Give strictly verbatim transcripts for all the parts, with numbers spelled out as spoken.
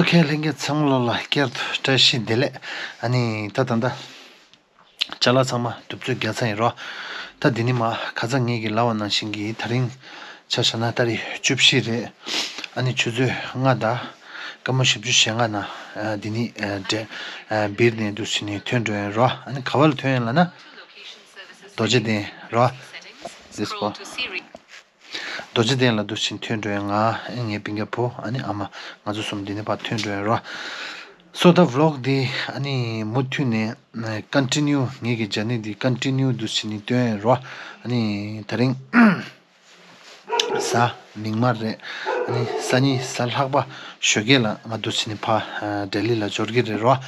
ཁས་ལྷན་རྒྱས་ཚང་མ་ལོ་ལ་བསྐྱར་དུ་བཀྲ་ཤིས་བདེ་ལེགས། ཨ་ནི་ད་ད་ད། ཅ་ལག་ཚང་མ་གདུབ་ཚོད་རྒྱག་ཚར་ཡིན་རོ། ད་འདི་ནི་མ་ཁ་ཚ་ངེད་ཀྱིས་ལབ་པ་ནང་བཞིན་གྱི་དེ་རིང་ཆ་བཞག་ན་ཏ་རིག་བཅུ་བཞི་རེད། ཨ་ནི་ཆུ་ཚོད་ལྔ་དང་སྐར་མ་བཞི་བཅུ་ཞེ་ལྔ་ན་ཨ་འདི་ནི་ཨ་འདྲེ་ཨ་སྦིར་ནས་འདུག་ཕྱིན་ནས་ཐོན་འགྲོ་ཡིན་རོ། ཨ་ནི་ག་བ་ལ་ཐོན་ཡིན་ལབ་ན། རྡོ་རྗེ་གདན་རོ། This one. རྡོ་རྗེ་གདན་ལ་འདུག་ཕྱིན་ཐོན་འགྲོ་ཡིན། ང་ངའི་སྤུན་ཀྱག་བུ་ཨ་ནི་ཨ་མ་ང་ཚོ་གསུམ་འདི་ནས་ཕར་ཐོན་འགྲོ་ཡིན་རོ། སོ་ད་vlog་འདི་ཨ་ནི་མུ་མཐུད་ནས་continue་ངེད་ཀྱི་journey་འདི་continue་འདུག་ཕྱིན་ནས་སྟོན་ཡིན་རོ། ཨ་ནི་དེ་རིང་གཟའ་མིག་དམར་རེད། ཨ་ནི་སང་ཉིན་གཟའ་ལྷག་པ་ཞོགས་ཀས་ལ་ང་འདུག་ཕྱིན་ནས་ཕར་ལྡི་ལི་ལ་འབྱོར་གྱི་རེད་རོ།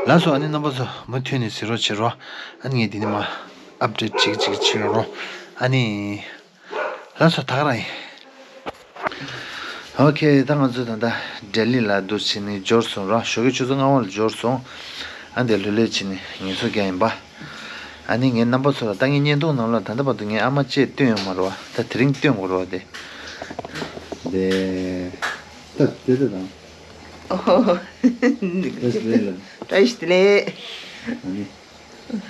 ལགས་སོ། ཨ་ནི་རྣམ་པ་ཚོ་མུ་མཐུད་ནས་གཟིགས་རོགས་བྱེད་རོ། ཨ་ནི་ངས་འདི་ནས་མར་update་བྱེད་ཀྱི་བྱེད་ཀྱི་བྱེད་རོ། ཨ་ནི། ལགས་སོ། ད་ག་རང་ཡིན། ཨོ་ཁེ། ད་ང་ཚོ་ད་ལྟ་ལྡི་ལི་ལ་འདུག་ཕྱིན་ནས་འབྱོར་སོང་ར། ཞོགས་ཀས་ཆུ་ཚོད་ལྔ་པ་ལ་འབྱོར་སོང་། ཨ་འདི་ལྷོད་ལྷོད་བྱས་ནས་ངལ་གསོ་རྒྱག་ཡིན་པ། ཨ་ནི་ངའི་རྣམ་པ་ཚོ་ལ་ད་ངའི་བརྙན་ཐུང་ནང་ལ་ད་ལྟ་བར་དུ་ངའི་ཨ་མ་ཅིག་བཏོན་ཡོད་མ་རེད་བ། ད་དེ་རིང་བཏོན་དགོས་རེད་བ་དེ། དེ། ད་དེ་ད་དང་། ཨོ། བཀྲ་ཤིས་བདེ་ལེགས། བཀྲ་ཤིས་བདེ་ལེགས། ཨ་ནི།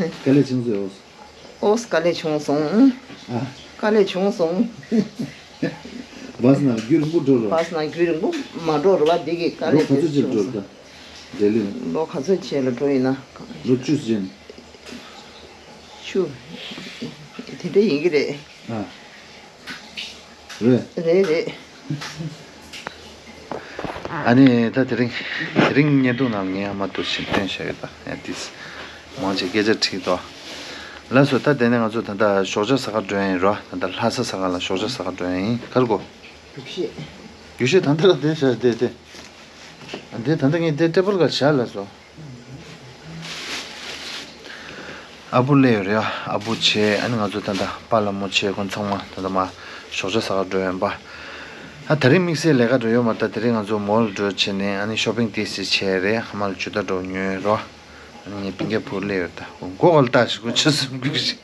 དཀའ་ལས་བྱུང་སོང་། ཨོ། དཀའ་ལས་བྱུང་སོང་། ཨ། དཀའ་ལས་བྱུང་སོང་། བཱས་ནང་རྒྱུན་རིང་པོ་འགྲོ་རོགས། བཱས་ནང་རྒྱུན་རིང་པོ་མ་འགྲོ་རོགས་པ། འདི་གི་དཀའ་ལས་ལོ་ག་ཚོད་ཅིག་འགྲོ་རོགས་ད། ལྡི་ལི་ལ། ལོ་ག་ཚོད་ཅིག་ལ་འགྲོ་ཡིན་ན། ལོ་བཅུ་ཟིན། བཅུ། དེ་འདྲ་ཡིན་གྱི་རེད། ཨ། རེད། རེད་རེད། ཨ་ནི་ད་དེ་རིང་དེ་རིང་བརྙན་ཐུང་ནང་ངའི་ཨ་མ་འདུག་ཕྱིན་སྟོན་བྱ་ཡོད་ད། ཡ་ཏིས་མང་ཆེ་སྐད་ཆ་དྲིས་ཏོ། ལགས་སོ། ད་དེ་ནས་ང་ཚོ་ད་ལྟ་ཞོགས་ཇ་ཟ་ག་འགྲོ་ཡ་ཡིན་རོ། ད་ལྟ་ལྷ་ས་ཟ་ག་ལ་ཞོགས་ཇ་ཟ་ག་འགྲོ་ཡ་ཡིན། གར་གོ། རྒྱུག་ཤེས། རྒྱུག་ཤེས་ད་ལྟ་ལ་དེ་བྱ་དེ་དེ། དེ་ད་ལྟ་ངས་དེ་ཊེ་བལ་ག་བྱ་ལ་སོ། ཨ་བུ་སླེབས་ཡོད་རེད། ཨ་བུ་བྱས། ཨ་ནི་ང་ཚོ་ད་ལྟ་པཱ་ལགས་མོ་བྱས། ཁོང་ཚང་མ་ད་ལྟ་མར་ཞོགས་ཇ་ཟ་ག་འགྲོ་ཡོད་པ། ཨ་དེ་རིང་དམིགས་བསལ་ལས་ཀ་འགྲོ་ཡོད་མ་རེད། ད་དེ་རིང་ང་ཚོ་མོལ་འགྲོ་བྱས་ནས་ཨ་ནི་ཤོ་པིང་ཏོག་ཙམ་བྱས་རེད། ཨ་མ་ལ་ཇུ་ཏ་འདྲ་པོ་ཉོས་རོ། ཨ་ནི་ངའི་སྤུན་ཀྱག་བུ་སླེབས་ཡོད་ད། མགོ་ག་ལ་བཏགས་ཤིག་མགོ་ཆུ་སུམ་བུ་ཞིག་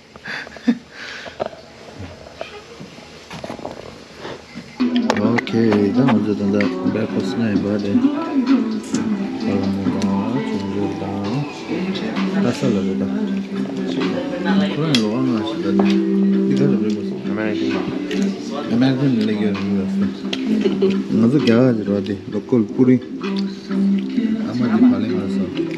ཨོ་ཁེ། ད་ང་ཚོ་ད་ལྟ་བྷེག་ཕ་སི་ཊི་ལ་ཡིན་པ་རེད། ཁ་ལག་མོ་དང་ཆུང་ཆུང་དང་། ད་ས་ལ་རེད་ད། ཁོ་རང་ལོ་ཨ་ང་ཞིག་ད་ནི། འདི་ག་ལ་རེད་མ་སོང་། ཨ་མེ་རི་ཀན། ཨ་མེ་རི་ཀན་ལ་སླེབས་ཡོད་རེད་ལ། ང་ཚོ་རྒྱ་གར་གྱི་རོ་དེ་ལོ་ཀལ་པུ་རི། ཨ་མ་དེ་བག་ལེབ་ང་སོང་།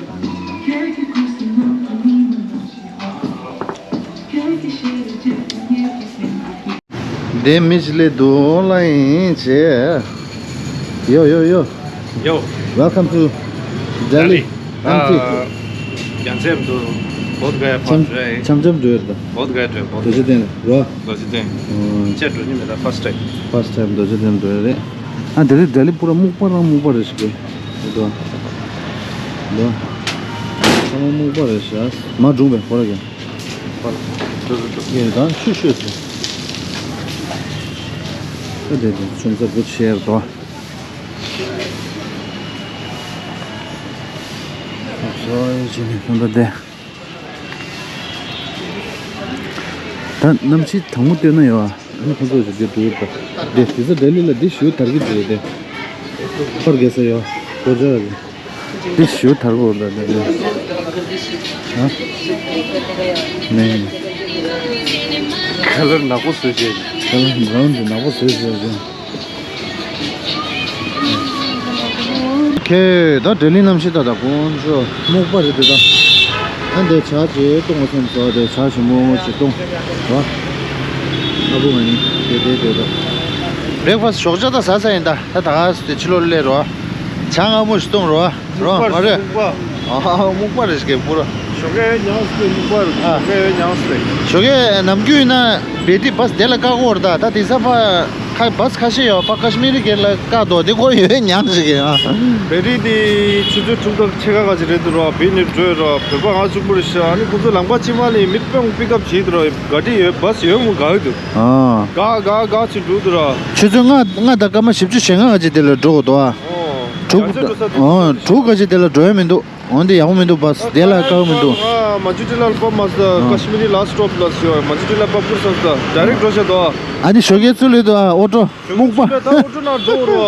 འདི་མི་ཞིག་སླེབས་འདུག་ལ་ཡིན་བྱས། ཡོ་ཡོ་ཡོ། yo. Welcome to Delhi। Delhi. हाँ। कैसे हैं तो बहुत गया पास है। छम छम जो है। बहुत गया ट्रेन, बहुत རྡོ་རྗེ་གདན་རོ། རྡོ་རྗེ་གདན། ཨོ། ཅེ་འགྲོ་ནི་མེད་ད། first time། First time རྡོ་རྗེ་གདན་འགྲོ་རེད། ཨ་འདི་རེད། ལྡི་ལི་པུ་ར་སྨུག་པ་རང་སྨུག་པ་རེད་ཤག་གི། འདི་འདུག་ཨ། འདི་འདུག་ཨ། ཚང་མ་སྨུག་པ་རེད་ཤག་མ་སྒྲུང་བས་ཁོ་ར་གི། ཡེ་ད་ཤུ་ཤུ་ཟེར། ཨ་དེ་དེ་ཆུང་ས་བུ་ཆེར་དོ། ཟོ་ཡི་ཅི་ནི་ཁོང་ད་དེ། ད་གནམ་གཤིས་གྲང་མོ་སྟོན་ན་ཡོད་ཨ། ཨ་ནི་ཁོང་ཚོ་ཞིག་དེ་འདུག་ད། དེ་དེ་ཚོ་ལྡི་ལི་ལ་འདི་ཞུ་དར་གི་འདུག་དེ། ཕར་རྒྱལ་ས་ཡོད་གོ་ཇ་ར་གི། འདི་ཞུ་དར་གོ་ད་དེ་ནི། ཧ། ནས། ཁ་ལར་ནག་པོ་བཟོས་བྱས། ཁ་ལར་བྷ་རའུན་དེ་ནག་པོ་བཟོས་བྱས་ཀྱང་། ཁྱེད་ད་ལྡི་ལི་གནམ་གཤིས་ད་ད་དཀོན་མཆོག་སྨུག་པ་རེད་དེ་ད། ཨ་འདི་ཇ་ཅིག་བཏུང་བ་སེམས་ཚོགས་དེ་ཇ་ཞིམ་མོ་ཅིག་བཏུང་། ར། ཨ་བུ་ང་ནི་དེ་དེ་དེ་ད། བྷེག་ཕ་སི་ཊི་ཞོགས་ཇ་ད་ཟ་ས་ཡིན་ད། ད་ད་ག་སི་དེ་ཕྱི་ལོགས་སླེབས་རོ། ཇ་མངར་མོ་ཞིག་བཏུང་རོ། རོ་མ་རེད། སྨུག་པ། ཨ་སྨུག་པ་རེད་ཞིག་གི་པུ་ར། ཞོགས་ཀས་མྱངས་སོང་སྨུག་པ་རེད། ཨ། ཞོགས་ཀས་མྱངས་སོང་། ཞོགས་ཀས་ནམ་རྒྱུན་ཡིན་ན་བེ་ཏི་བཱ་སི་དེ་ལ་བཀག་གོ་ར་ད། ད་དེང་སང་ཕ་ཁ་བཱ་སི་ཁ་ཤས་ཡོད་པ་ཀ་ཤི་མི་རི་གེ་ལ་བཀག་འདུག་དེ་ཁོ་ཡོད་མྱངས་ཞིག་གི་ཨ། བེ་ཏི་དེ་ཆུ་ཚོད་དྲུག་དང་ཕྱེད་ཀ་ག་ཅིག་རེད་འདུག་ར། བི་ནི་འགྲོ་ཡོད་ར། བོད་པ་ང་གཅིག་པུ་རེད་ཤག་ཨ་ནི་ཁོ་ཚོ་ལམ་ཁ་དཀྱིལ་མ་ལ་མི་སྤུན་པིག་ཨབ་བྱེད་འདུག་ར། ག་དེ་ཡོད་བཱ་སི་ཡོད་མོ་ག་ཡོད་འདུག་ཨ། ག་ག་ག་ཅིག་འགྲོ་འདུག་ར། ཆུ་ཚོད་ལྔ་ལྔ་དང་སྐར་མ་བཞི་བཅུ་ཞེ་ལྔ་ག་ཅིག་དེ་ལ་འགྲོ་དགོས་འདུག་ཨ། ཨོ། དྲུག་ཨོ་དྲུག་ག་ཅིག་དེ་ལ་འགྲོ་ཡ་མི་འདུག་འོན་ཏེ་ཡག་པོ་མི་འདུག་བཱ་སི་དེ་ལ་བཀག་མི་འདུག་ཨ། མ་ཇུ་ཊི་ལ་བབས་མ་སོང་། ཨ། ཀ་ཤི་མི་རི་ལ་སི་ཊོབ་ལ་སོང་། མ་ཇུ་ཊི་ལ་བབས་ཁུར་སོང་ད་ཌའི་རེག་འགྲོ་ཤག་འདུག་ཨ། ཨ་ནི་ཞོགས་ཀས་ཚུར་སླེབས་འདུག་ཨ། ཨོ་ཊོ་སྨུག་པ། ད་ཨོ་ཊོ་ནང་འགྲོ་རོ།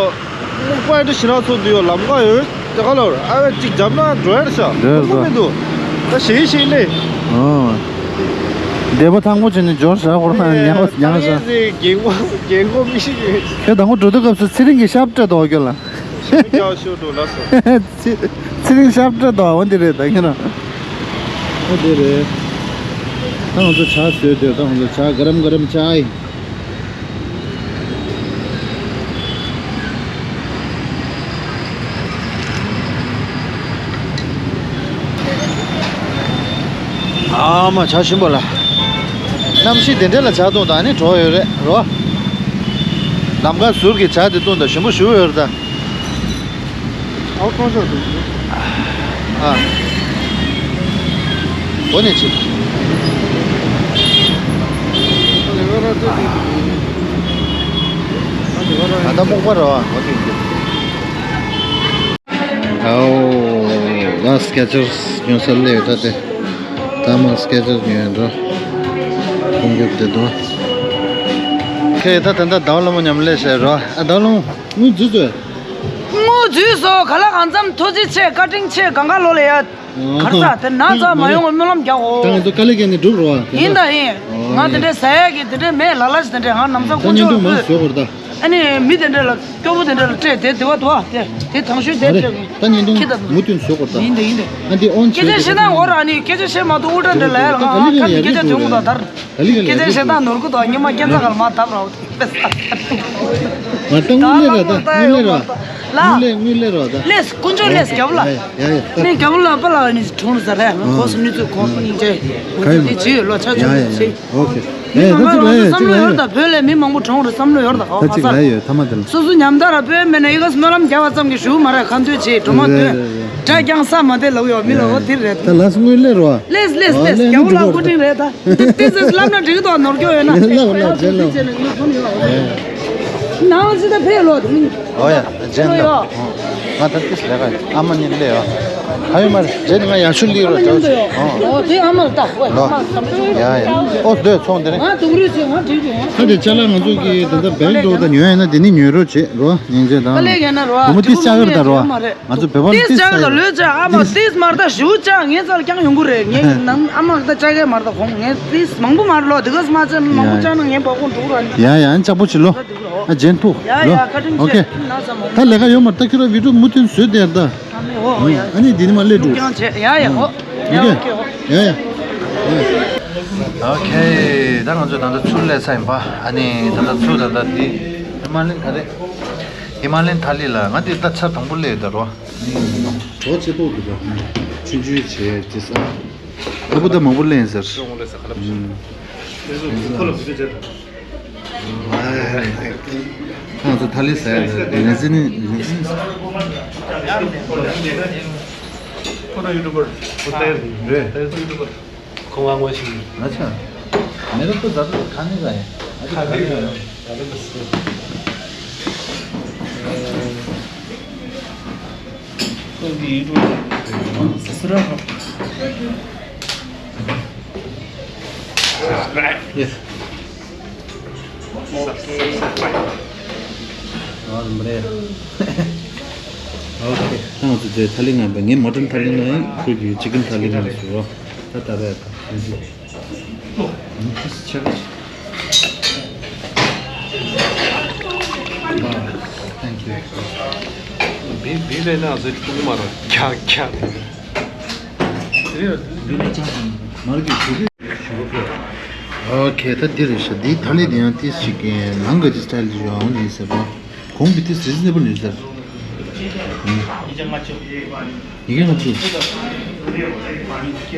སྨུག་པ་ཨེ་འདྲ་ཞེ་དྲག་ཚོར་འདུག་ཡོད། ལམ་ཁ་ཡོད། ཁ་ལོར་ཨ་ཅིག་འཇམ་ན་འགྲོ་ཡར་ཤ་འགྲོ་ཡར་མང་པོ་ཤ་མི་འདུག་ད་ཞེ་ཞེ་ནས། ཨོ། བདེ་པོ་ཐང་པོ་བྱས་ནས་འབྱོར་ཤ་ཁོ་རང་ཉག་ཉག་ཤ། རྒན་གོག་རྒན་གོག་མི་ཤེས་གི། ཁྱོད་དང་པོ་འགྲོ་དུས་སྐབས་སུ་ཚེ་རིང་གི་ཤབ་སྤྲད་དོ་ཁྱོད་ལ། ཞེ་མི་རྒྱག་ཤོ་འགྲོ་ལ་སོ། ཚེ་ཚེ་རིང་ཤབ་སྤྲད་དོ་འོ་འདི་རེད་ད་ཁྱོད་རང་། ཨོ་འདི་རེད། ད་ང་ཚོ་ཇ་བཟོས་དེ་ད་ང་ཚོ་ཇ་ག་རམ་ག་རམ་ཇ་ཨི། ཨ་མ་ཇ་ཞིམ་པོ་ལ། གནམ་གཤིས་དེ་འདྲ་ལ་ཇ་འཐུང་དང་ནི་གྲོགས་ཡོད་རེད་རོ། ལམ་ཁ་ཟུར་གྱི་ཇ་དེ་འཐུང་དང་ཞིམ་པོ་ཞུ་ཡོད་རེད་ད། ཨའོ་ཁོང་ཚོ་འདུག་ཨ། འོ་ནས་ཅི། ད་ལྟ་མོག་པ་རེད་བ་འོ་དེ་འདུག་ཨའོ། ད་སྐད་ཆར་ཉོ་ས་སླེབས་ཡོད་ད་དེ། ད་མ་སྐད་ཆར་ཉོ་ཡོད་འགྲོ། ཁོང་རྒྱུག་དེ་འདུག་ཁྱེད་ད་ད་ད་ཟླ་བ་ལྷ་མོ་མཉམ་ལས་བྱས་རོ། ཨ་ཟླ་བ་ལྷ་མོ་དངུལ་འཛུལ་ཚོད། དངུལ་འཛུལ་སོང་ག་ལ་གང་འཚམ་ཐུགས་རྗེ་ཆེ་བཀའ་དྲིན་ཆེ་གང་ག་ལོ་ལ་ཡ། གར་ས་དེ་ན་ཚ་མ་ཡོང་བ་སྨོན་ལམ་རྒྱག་འོ། ད་ང་ཚོ་དཀའ་ལས་བརྒྱབ་ནས་འགྲུབ་རོགས་ཨ། ཡིན་ད་ཡིན། ང་དེ་འདྲའི་ཟ་ཡག་གི་དེ་འདྲའི་མེད་ལ་ལ་ཞིག་དེ་འདྲའི་ཧང་ནམ་ས་དཀོན་མཆོག་ཨུ། ཨ་ནི་མི་དེ་འདྲ་ལ་སྐྱོ་བོ་དེ་འདྲ་ལ་སྤྲད་དེ་དེ་བ་དུ་བ་དེ་དེ་དང་ཤོས་དེ་སྤྲད་ངེས་ད་ཉིན་དུ་ཁྱི་ད་མུ་མཐུད་བཟོ་དགོས་ད། ཡིན་དེ་ཡིན་དེ། ཨ་འདི་ཨོན་སྐད་ཆ་བཤད་ན་འོ་ར་ཨ་ནི་སྐད་ཆ་བཤད་མ་ཐུབ་ཨུ་ཏྲ་འདྲ་ལ་ཡ་ལ་ང་ཁ་ནི་སྐད་ཆ་དོན་གོ་ད་དར། ད་ལི་ག་ལ་སྐད་ཆ་བཤད་སྟངས་ནོར་གོ་ད་ཉི་མ་སྐད་ཆ་ག་ལ་མ་ཐབ་ར་འོ་དེ། ང་ད་དངུལ་ལས་ར་ད་དངུལ་ལས་ར། ལ། དངུལ་ལས་དངུལ་ལས་ར་ད། ལས་དཀོན་མཆོག་ལས་རྒྱབ་ལ། ཡ་ཡ་ཡ། ནས་རྒྱབ་ལ་པ་ལ་ནི་གྲོང་རུ་ཟ་ར་ཡ་ལ་ཨ། ཁོ་སུ་ནུས་ཚོད་ཁོང་སྙིང་རྗེ། ཁོ་ཚོ་དེ་བྱེད་ལོ་ཆ་ཆུང་ཡ་ཡ་ཆེ། ཡ། ཨོ་ཁེ། མི་ཨེ་མང་ད་པོ་ཅིག་ལ་ལ་ཡ་བསམ་ཅིག་བློ་ལ་ཡོད་ཡ། ད་བོད་ལས་མི་མང་པོ་གྲོང་རུ་བསམ་བློ་ཡོད་ད་ཧོ་ད་ཁ་ཅིག་ལ་ས། ཡ་ཡོད་ཐ་མ་དེ་ལ། སོ་སོ་ཉམས་དག་ར་བོད་མེད་ན་ཡི་ག་སྨོན་ལམ་རྒྱབ་པ་ཙམ་གྱི་ཞུ་མ་ར་ག་འདོད་བྱེད་འགྲོ་མ་འདོད། རེད་རེད་རེད། དགྲ་རྐྱང་ས་མ་དེ་ལ་ཡོད་མི་ལ་ཧོ་དེ་རེད། ད་ལ་སུ་དངུལ་ལས་རོ། ལས་ལས་ལས་རྒྱ་བོ་ལ་སྐུ་དྲིན་རེད་ད། ཏི་སེ་ལབ་ན་འགྲིག་གི་འདུག་ནོར་སྐྱོ་ཡོད་ན། ལས་ལ་ལ་ལས་ལ། ནང་ལ་ཅི་ད་ཕེ་ལོ་དེ་མིན། ཨོ་ཡ་ཇན་ལ། ང་ད་ཏིས་ལས་ཀ་ཨ་མ་ཉིན་ལས་ཡོད། ཧ་ཡོད་མ་རེད་ཇན་ང་ཡར་ཤུལ་ལི་རོ་ཇོ་ཞིག་ཨོ་དེ་ཨ་མ་ལ་ད་ཨོ་ཨ་མ་ལ་ད་ཨོ་ཡ་ཡ་ཨོ་སྡོད་ཚོང་དེ་རེད། ང་དུང་རུས་ཚོས་ང་བྲིས་བྱུང་ང་། ད་དེ་ཅ་ལག་ང་ཚོ་གི་ད་ལྟ་བེག་འགྲོ་ད་ཉོས་ཡིན་ན་དེ་ནི་ཉོས་རོགས་བྱེད་རོ་སྙིང་རྗེ་དང་། ད་ལས་ཀྱི་ན་རོ་ཨ་བུ་མོ་ཏིས་ཅ་གར་ད་རོ་ཨ། མ་རེད། ང་ཚོ་བོད་པ་ལ་ཏིས་ཏིས་ཅག་ཅག་དང་ལོས་ཅག་ཨ་མ་ཏིས། ཏིས་མར་ད་ཞུ་ཅག་ངས་ཚར་ཀྱང་ཡོང་གི་རེད། ངས་ནང་ཨ་མ་ད་ཅག་གས་མར་ད་ཁོང་ངས་ཏིས་མང་པོ་མར་ལོ་དེ་ག་སྨ་ཅག་མང་པོ་ཡ་ཅག་ན་ངས་བ་ཁོང་འདུག་ར་ནི། ཡ་ཡ་ཅག་པོ་ཅི་ལོ། ཨ་ཇན་ཐུ་ཡ་ལོ། ཡ་བཀའ་དྲིན་ཆེ། ཨོ་ཁེ། ན་ས་མང་ད་ལས་ཀ་ཡོད་མ་ད་ཁྱོད་ར་བི་ཌིའོ་མུ་མཐུད་བཟོས་དེ་ད། ཨ་ནི་འོ་ཡ། ཨ་ནི་འདི་ནི་མ་ལས་འགྲོ། ཀྱང་ཆེ་ཡ་ཡ་ཧོ། ཡ་ཡ་ཡ་ཡ། ཨོ་ཁེ། ད་ང་ཚོ་ད་ལྟ་ཚུར་སླེབས་ས་ཡིན་པ། ཨ་ནི་ད་ལྟ་ཚུར་ད་ལྟ་འདི་ཧི་མ་ལིན་ག་རེ། ཧི་མ་ལིན་ཐ་ལི་ལ་ང་འདི་ད་ཆ་དང་པོ་སླེབས་ཡོད་ད་རོ། གྲོགས་ཆེ་ཏོག་འདུག་ག་ཆུང་ཆུང་བྱས་ཅི་ས། ཨ་ཁུ་ད་མང་པོ་ལེན་ཟེར། ཁོ་ལ་བུ་ཆེ། ང་ཚོ་ཐ་ལི་ཟེར་ཡ་ཟེར་ངན་ཟིན་ནི་ངན་ཟིན། ཁོ་ན་ཡུ་ཊུབ་པར། ཁོ་ད་རེད། ཁོང་ང་ངོ་ཤེས། अच्छा। मेरे को ज़्यादा खाने का है। अच्छा, खाने का है। तो ये तो ससुरा। Yes। ཨོ་མ་རེད། ཨོ་ཁེ། ད་ང་ཚོ་དེ་ཐ་ལི་ང་ངས་མོ་ཊོན་ཐ་ལི་ང་ཁོས་ཀྱི་ཅི་ཀན་ཐ་ལི་ང་ཞུ་རོགས། ད་ད་རེད་ད། Thank you. བི་བི་ལས་ན་ཟེར་ཐུག་མ་ར་ཁྱག་ཁྱག་དེ། ཨོ་ཁེ། ད་འདི་རེད་ཤག་འདི་ཐ་ལི་དེ་ཡང་ཏིས་ཞིག་གི་ནང་གི་ཏི་སི་ཊའིལ་ཞིག་ཡོང་ནི་ཟེར་བ། གོང་གི་ཏིས་རི་ཛི་ནེ་བལ་ཡོད་ཟེར། ཉིས་བརྒྱ་ལྔ་བཅུ།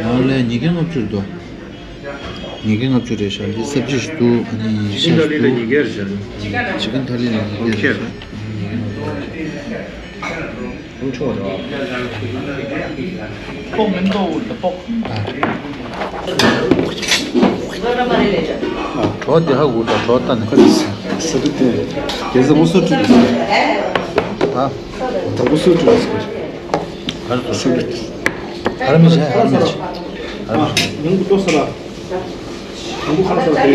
ཨ་ལས་ཉིས་བརྒྱ་ལྔ་བཅུ་རེད་དོ། ཉིས་བརྒྱ་ལྔ་བཅུ་རེད་ཤག་འདི་སབ་ཇི་ཞིག་འདུག་ཨ་ནི་ཤ་ཞིག་འདུག་ཅི་ཀན་ཐ་ལི་ལ་ཉིས་བརྒྱ་རེད་ཤག་ཅི་ཀན་ཐ་ལི་ལ་ཉིས་བརྒྱ་རེད་ཤག་ཨ། གྲོགས་འདི་ཧ་གོ་ད་གྲོགས་ད་ནི། ས་དེ་དེ་རྒྱལ་ས་མོ་སོ་ཀྲི་ད། ད་མོ་སོ་ཀྲི་ད། ཧར་དུ་སོ་ཀྲི། ཧར་མི་ཆེ་ཧར་མི་ཆེ། ཧར་མི་ཆེ། ཡང་གོ་ཏོ་ས་ར། ཡང་གོ་ཁ་ས་ར་དེ།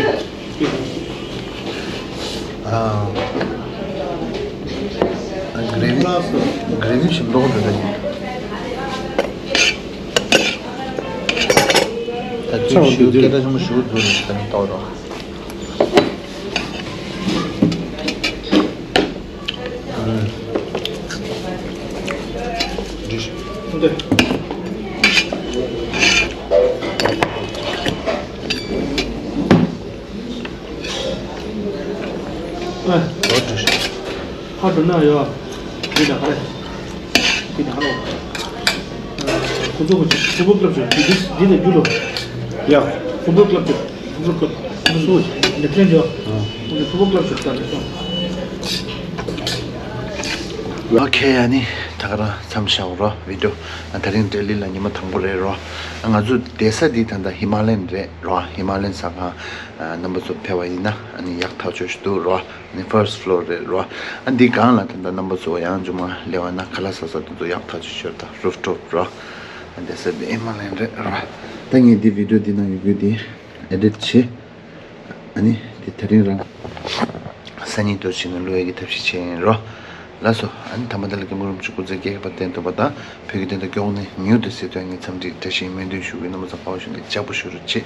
ཨ། གྷི་རེ་བི། གྷི་རེ་བི་ཞིམ་མདོག་འདྲ་ད་ནི། ད་དུས་ཞུ་སྐད་གྲགས་ཆེན་པོ་ཞུ་འདུག་ནས་ད་ནི་ལྟོ་རོགས། ཨ། ཨོ་ཀྲུ། ཧ་འགྲོ་ན་ཡོ། འདི་ལ་ཧ་རེ། འདི་ལ་ཧ་རོ། ཁོ་ཚོ་ཁོ་ཚོ་ཕུ་བོ་ཀླབ་ཆོག་འདི་འདི་ལ་རྒྱུ་ལོ། ཡ། ཕུ་བོ་ཀླབ་ཆོག་ཕུ་བོ་ཀླབ། སུ་ལེ་ཐན་ཡོ། ཨ། ཁོ་ཚོ་ཕུ་བོ་ཀླབ་ཆོག་ད་ལེ་སོང་། ཨོ་ཁེ། ཨ་ནི་ད་ག་རང་མཚམས་བཞག་རོ་བི་ཌིའོ། ཨ་ད་རིང་ལྡི་ལི་ལ་ཉི་མ་དང་པོ་རེད་རོ། ཨ་ང་ཚོ་བསྡད་ས་འདི་ད་ལྟ་ཧི་མ་ལ་ཡན་རེད་རོ། ཧི་མ་ལ་ཡན་ཟ་ཁང་། ཨ་རྣམ་པ་ཚོ་ཕེབས་པ་ཡིན་ན་ཨ་ནི་ཡག་ཐག་ཆོད་ཞིག་འདུག་རོ། ནི་ཕར་སི་ཕློར་རེད་རོ། ཨ་འདི་སྒང་ལ་ད་ལྟ་རྣམ་པ་ཚོ་ཡང་མཇུག་མ་སླེབས་པ་ན་ཁ་ལག་ཟ་ས་དེ་ཚོ་ཡག་ཐག་ཆོད་ཆོད། ད་རུབ་ཊོབ་རོ། ཨ་འདི་ས་འདི་ཨེ་མ་ལན་རེད་རོ། ད་ངས་འདི་བི་ཌིའོ་འདི་ནང་ཡོད་རྒྱུ་འདི་ཨེ་ཌིཊ་བྱེད། ཨ་ནི་འདི་ད་རིང་རང་སང་ཉིན་དུ་ཕྱིན་ནས་བླུ་ཡས་ཀྱི་ཐབས་ཤེས་བྱས་ཡིན་རོ། ལགས་སོ། ཨ་ནི་ཐ་མ་དེ་ལ་སྐྱབས་མགོན་རིན་པོ་ཆེ་སྐུ་ཚེ་རྒྱས་པར་བརྟན་ཐུབ་པ་དང་བོད་ཀྱི་བདེན་མཐའ་སྐྱོང་ནས་མྱུར་དུ་སྲིད་དོན་གྱི་འཚམས་འདྲིའི་བཀྲ་ཤིས་སྨོན་འདུན་ཞུ་གི། རྣམ་པ་ཚོ་དཔའ་བོ་གཞོན་སྐྱེས་ལྕགས་པོ་ཞུ་རོགས་བྱེད།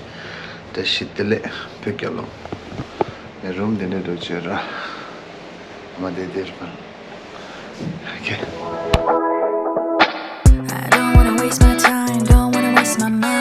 བཀྲ་ཤིས་བདེ་ལེགས། བོད་རྒྱལ་ལོ། ནས་རུམ་འདི་འདྲས་འགྲོ་བྱེད་ར། མ་བདེ་བདེ་ར། ཨོ་ཁེ། I don't wanna waste my time, don't wanna waste my money.